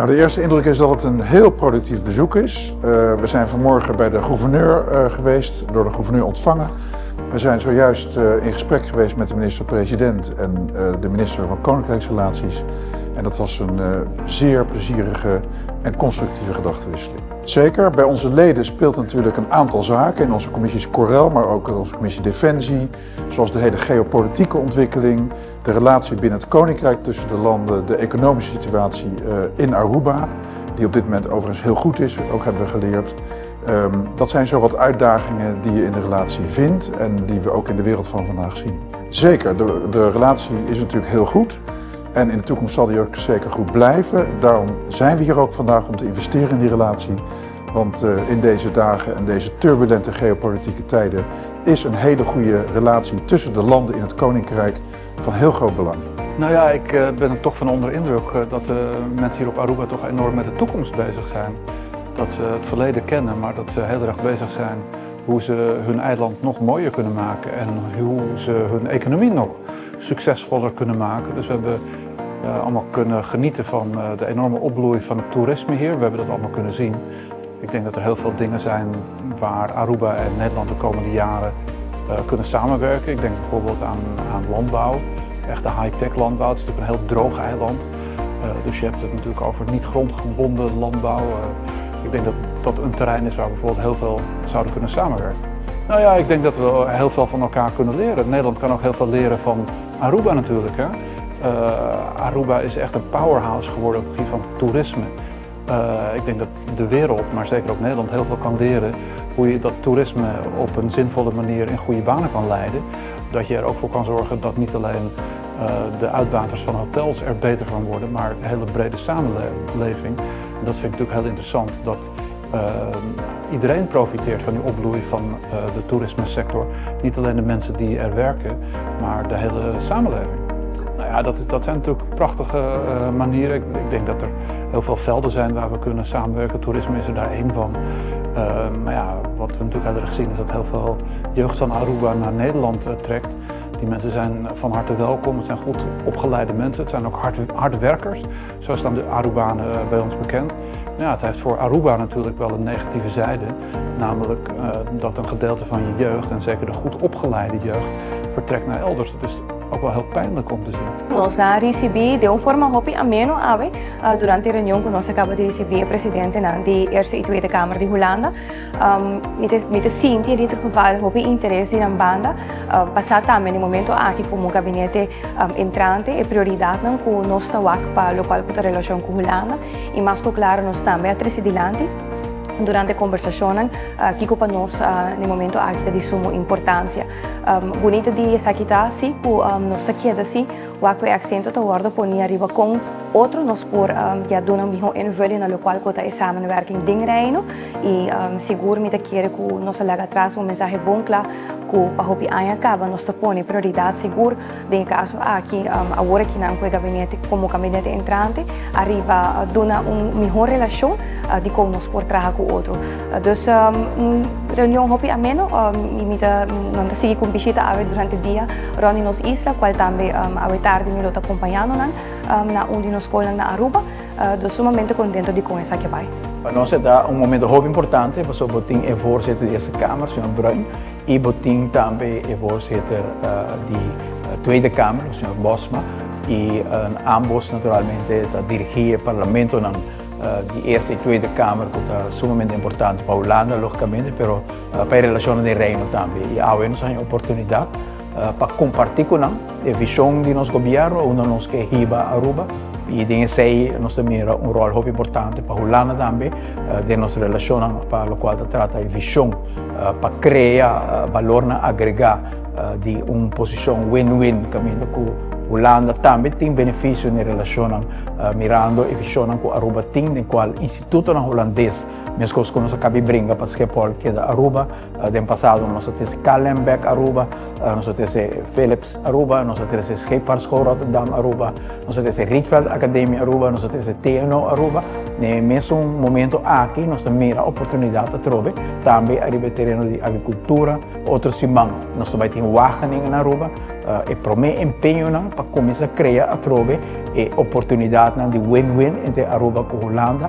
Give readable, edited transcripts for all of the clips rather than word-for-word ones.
Nou, de eerste indruk is dat het een heel productief bezoek is. We zijn vanmorgen bij de gouverneur geweest, door de gouverneur ontvangen. We zijn zojuist in gesprek geweest met de minister-president en de minister van Koninkrijksrelaties. En dat was een zeer plezierige en constructieve gedachtenwisseling. Zeker, bij onze leden speelt natuurlijk een aantal zaken in onze commissies Corel, maar ook in onze commissie Defensie, zoals de hele geopolitieke ontwikkeling, de relatie binnen het Koninkrijk tussen de landen, de economische situatie in Aruba, die op dit moment overigens heel goed is, ook hebben we geleerd. Dat zijn zo wat uitdagingen die je in de relatie vindt en die we ook in de wereld van vandaag zien. Zeker, de relatie is natuurlijk heel goed. En in de toekomst zal die ook zeker goed blijven. Daarom zijn we hier ook vandaag om te investeren in die relatie. Want in deze dagen en deze turbulente geopolitieke tijden is een hele goede relatie tussen de landen in het Koninkrijk van heel groot belang. Nou ja, ik ben er toch van onder indruk dat de mensen hier op Aruba toch enorm met de toekomst bezig zijn. Dat ze het verleden kennen, maar dat ze heel erg bezig zijn hoe ze hun eiland nog mooier kunnen maken en hoe ze hun economie nog succesvoller kunnen maken. Dus we hebben allemaal kunnen genieten van de enorme opbloei van het toerisme hier. We hebben dat allemaal kunnen zien. Ik denk dat er heel veel dingen zijn waar Aruba en Nederland de komende jaren kunnen samenwerken. Ik denk bijvoorbeeld aan landbouw, echte high-tech landbouw. Het is natuurlijk een heel droog eiland. Dus je hebt het natuurlijk over niet grondgebonden landbouw. Ik denk dat dat een terrein is waar we bijvoorbeeld heel veel zouden kunnen samenwerken. Nou ja, ik denk dat we heel veel van elkaar kunnen leren. Nederland kan ook heel veel leren van Aruba natuurlijk. Hè? Aruba is echt een powerhouse geworden op het gebied van toerisme. Ik denk dat de wereld, maar zeker ook Nederland, heel veel kan leren hoe je dat toerisme op een zinvolle manier in goede banen kan leiden. Dat je er ook voor kan zorgen dat niet alleen de uitbaters van hotels er beter van worden, maar de hele brede samenleving. En dat vind ik natuurlijk heel interessant, dat iedereen profiteert van die opbloei van de toerismesector. Niet alleen de mensen die er werken, maar de hele samenleving. Nou ja, dat zijn natuurlijk prachtige manieren. Ik denk dat er heel veel velden zijn waar we kunnen samenwerken. Toerisme is er daar één van. Maar ja, wat we natuurlijk heel erg zien is dat heel veel jeugd van Aruba naar Nederland trekt. Die mensen zijn van harte welkom. Het zijn goed opgeleide mensen. Het zijn ook harde werkers. Zo staan de Arubanen bij ons bekend. Ja, het heeft voor Aruba natuurlijk wel een negatieve zijde. Namelijk dat een gedeelte van je jeugd, en zeker de goed opgeleide jeugd, vertrekt naar elders. Dat is ook wel heel pijnlijk om te zien. Nos a risibí den un forma hopi ameno awe durante e reunion ku nos a kaba di risibí e presidentenan di Eerste i Tweede Kamer di Hulanda. Mi ta sinti in ieder geval hopi interes di nan banda pa sa tambe na e momento aki komo gabinete entrante e prioridatnan ku nos ta wak pa lokual ku ta relashon ku Hulanda i mas ku klaro nos tambe a trese dilanti durante e kombersashonnan kiko pa nos na e momento aki ta di sumo importansia. Bunita di esaki ta si ku nos ta keda si wak ku e aksento ta wòrdu poni ariba kon otro nos por ya duna un mihó invulling na lokual ku ta e samenwerking den Reino i sigur mi ta kere ku nos a laga atras un mensahe bon kla ku pa hopi aña kaba nos ta pone prioridat sigur den e kaso aki awor akinan ku e gabinete komo gabinete entrante ariba duna un mihó relashon di kon nos por traha ku otro. Dus un reunion hopi ameno i mi ta nan ta sigui ku un bishita awe durante dia rònt di nos isla kual tambe awe tardi mi lo ta kompañando nan na un di nos skolnan na Aruba. Dus sumamente kontento di kon esaki a bai. Pa nos e ta un momento hopi importante pasobra bo tin e voorzitter di Eerste Kamer, señor Bruin, i bo tin tambe e voorzitter di Tweede Kamer, señor Bosma, i ambos naturalmente ta dirigí e parlamentonan di Eerste i Tweede Kamer ku ta sumamente importante pa Hulanda lógicamente, pero pa e relashonnan den Reino tambe. I awe nos a haña oportunidat pa kompartí ku nan e vishon di nos gobièrnu, unda nos ke hiba Aruba, i den esei nos ta mira un ròl hopi importante pa Hulanda tambe den nos relashonnan pa lokual ta trata e vishon pa krea balornan agregá di un posishon win-win kaminda ku Hulanda tambe tin benefisio den e relashonnan mirando e vishonnan ku Aruba tin den kual institutonan hulandes meskos ku nos a kabi bringa pa Schiphol keda Aruba. Den pasado nos a trese KLM bek Aruba, nos a trese Philips Aruba, nos a trese Scheepvaartschool Rotterdam Aruba, nos a trese Rietveld Academie Aruba, nos a trese TNO Aruba. Den e mesun momento aki nos ta mira oportunidat atrobe tambe ariba e tereno di agrikultura. Otro siman nos ta bai tin Wageningen Aruba. E promé empeñonan pa kuminsá krea atrobe e oportunidatnan di win-win entre Aruba ku Hulanda.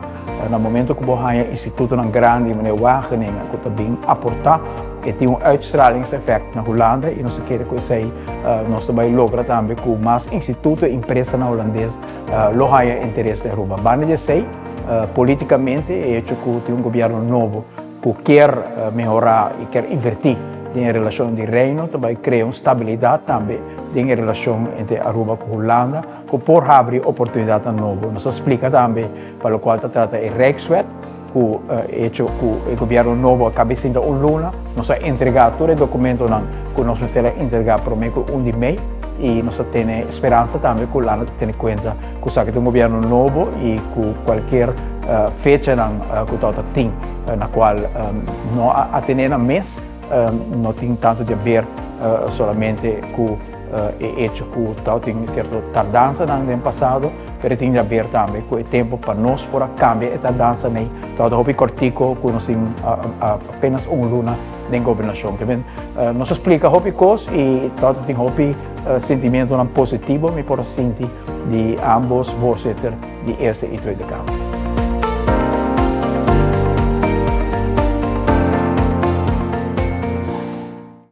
Na momento ku bo haña institutonan grandi manera Wageningen ku ta bin aportá, e tin un uitstralingseffect na Hulanda i nos ta kere ku esei nos ta bai logra tambe ku mas instituto i empresanan hulandes lo haña interes den Aruba. Banda di esei, politikamente e hecho ku tin un gobièrnu nobo ku kier mehorá i kier invertí den e relashon di Reino ta bai krea un stabilidat tambe den e relashon entre Aruba ku Hulanda ku por habri oportunidatnan nobo. Nos a splika tambe pa lokual ta trata e Rijkswet ku e hecho ku e gobièrnu nobo a kabe sinta un luna nos a entregá tur e dokumentonan ku nos mester a entregá promé ku un di mei i nos ta tene speransa tambe ku Hulanda ta tene kuenta ku esaki ta un gobièrnu nobo i ku kualkier fechanan ku tabata tin na kual no a atené nan mes no tin tantu di haber solamente ku e hecho ku tabatin sierto tardansanan den pasado, pero e tin di haber tambe ku e tempu pa nos por a kambia e tardansanan ei tabata hopi kòrtiku ku nos tin apenas un luna den gobernashon. Te men nos a splika hopi kos i tabata tin hopi sentimentonan positivo mi por a sinti di ambos voorzitter di Eerste i Tweede Kamer.